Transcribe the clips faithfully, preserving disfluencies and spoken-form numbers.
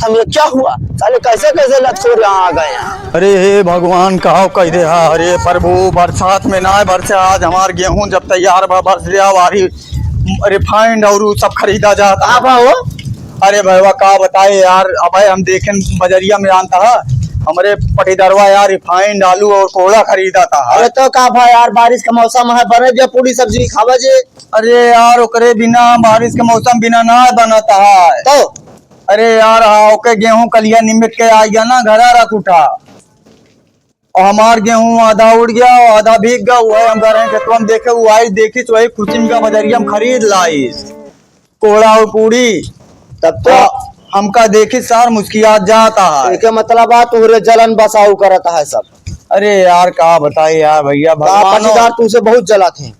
हम, ये क्या हुआ? साले कैसे कैसे लतखोर यहाँ आ गए हैं? अरे हे भगवान, का कह दे हा? अरे प्रभु, बरसात में ना बरसे, आज हमार गेहूं जब तैयार बा, बरस जाओ, आरी refined और उ सब खरीदा जाता। का भाव हो? अरे भैया, का बताए यार, अबे हम देखेन बजरिया में जानता है, हमरे पटीदारवा यार refined आलू और कोहड़ा खरीदा था। अरे तो का भाई यार, बारिश का मौसम है, बने जे पूरी सब्जी खावा जे। अरे यार, ओकरे बिना, बारिश के मौसम बिना ना बनता है। तो? अरे यार, हाँ, ओके गेहूं कलिया निमिट के आ गया ना, घरा रख उठा। और हमार गेहूं आधा उड़ गया और आधा भीग गया। वही हम घर हैं खेतवा में देखे, वो आई देखी, तो वही खुशी में का बजरिया में खरीद लाई कोहड़ा और पूड़ी। तब तो आ, हमका देखी सार मुस्कियात जाता है। एके मतलब आ, तोहरे जलन बसाऊ करत है सब। अरे यार, का बताई यार भैया, का भगवानो पटीदार तुमसे बहुत जलत हैं।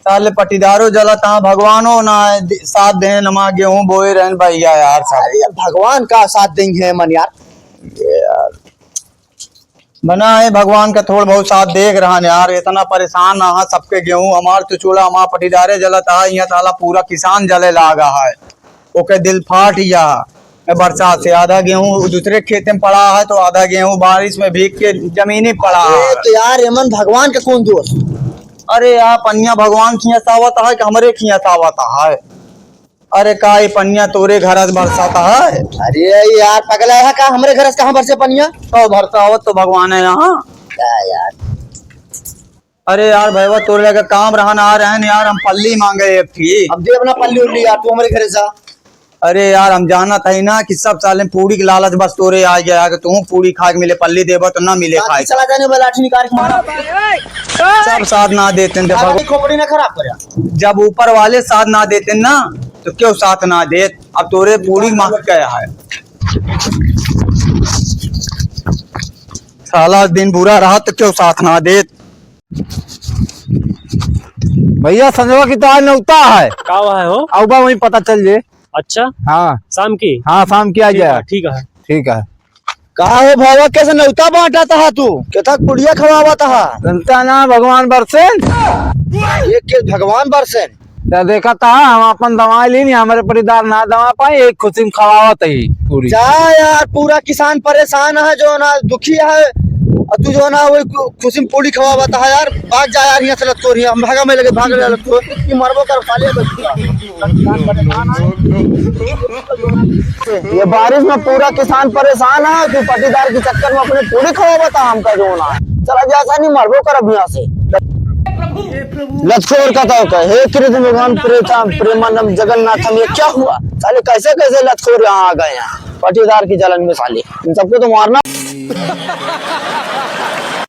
साले पटीदारो जलत हैं, भगवानो ना दे-, साथ दें, नमा गेहूं बोए रहन भैया यार साहब। अरे यार, भगवान का साथ देंगे मन यार। ये यार, बना है भगवान का थोड़ बहुत साथ देख रहा है यार, इतना परेशान ना है सबके गेहूं, हमार तो चूल्हा, हमार पटीदारे जलत है, यहाँ साला पूरा किसान जले लागा है, ओके दिल फाट गया है बरसात से। आधा गेहूं दूसरे खेते में पड़ा है, तो आधा गेहूं बारिश में भीग के जमीनी पड़ा अरे है। तो यार, एमन भगवान का कौन दोष? अरे यार, पनिया भगवान खिया सावत है कि हमरे खिया सावत है? अरे का ये पनिया तोरे घर से बरसात है? अरे यार पगला है का, हमरे घर से कहाँ बरसे पनिया? तो बरसावत तो भगवान है यहाँ। का यार? अरे यार भैया, तोरे लगे काम रहन आ रहन यार, हम पल्ली मांगे एक थी। अब दे अपना पल्ली उल्ली यार, तू हमरे घर से। अरे यार, हम जानत है ना कि सब साले पूड़ी के लालच बस तोरे आ गया है कि तू पूड़ी खा के मिले, पल्ली देबा तो ना मिले बाकी खाए। चला जाने वाला लाठी निकाल के मारा। सब साथ ना देते हैं, देखो। आगे खोपड़ी ना खराब करे। जब ऊपर वाले साथ ना देते ना, तो क्यों साथ ना देत? अब तोरे पूरी मांग गया है। साला दिन बुरा रहा तो क्यों साथ ना देत? भैया, संजवा की तो आज नौता है। का हुआ है हो? आउबा वहीं पता चल जे। अच्छा। हाँ। शाम की? हाँ, शाम की आ ठीक जाए। है, ठीक है। ठीक है। का हो भावा, कैसे नौता बांटत हा तू? केथा पुड़िया खवावत हा? जनता ना भगवान बरसेन। ये के भगवान बरसेन? त देखत हा, हम अपन दवाई लीन, हमरे पटीदार ना दवा पाए, एक खुशी में खवावत ही पूरी। जा यार, पूरा किसान परेशान है, जो ना दुखी है, और तू जो ना वो खु-, खुशी में पूरी खवावत हा यार। भाग जा यार, यहाँ से लतखोर, यहाँ हम भागा में लगे, भाग ले लतखोर, ये मरबो कर साले बच्चा। ये बारिश में पूरा किसान परेशान है, तू पटीदार के चक्कर में अपने पूरी खवावत हा हमका जो ना। चला जा, ऐसा नहीं मरबो करब यहाँ से। लतखोर का तो कहे, हे कृष्ण भगवान प्रेता-, प्रेमानंद जगन्नाथ, हम ये क्या हुआ? साले कैसे कैसे लतखोर यहाँ आ गए हैं, पटीदार की जलन में साले। इन सबको तो मारना।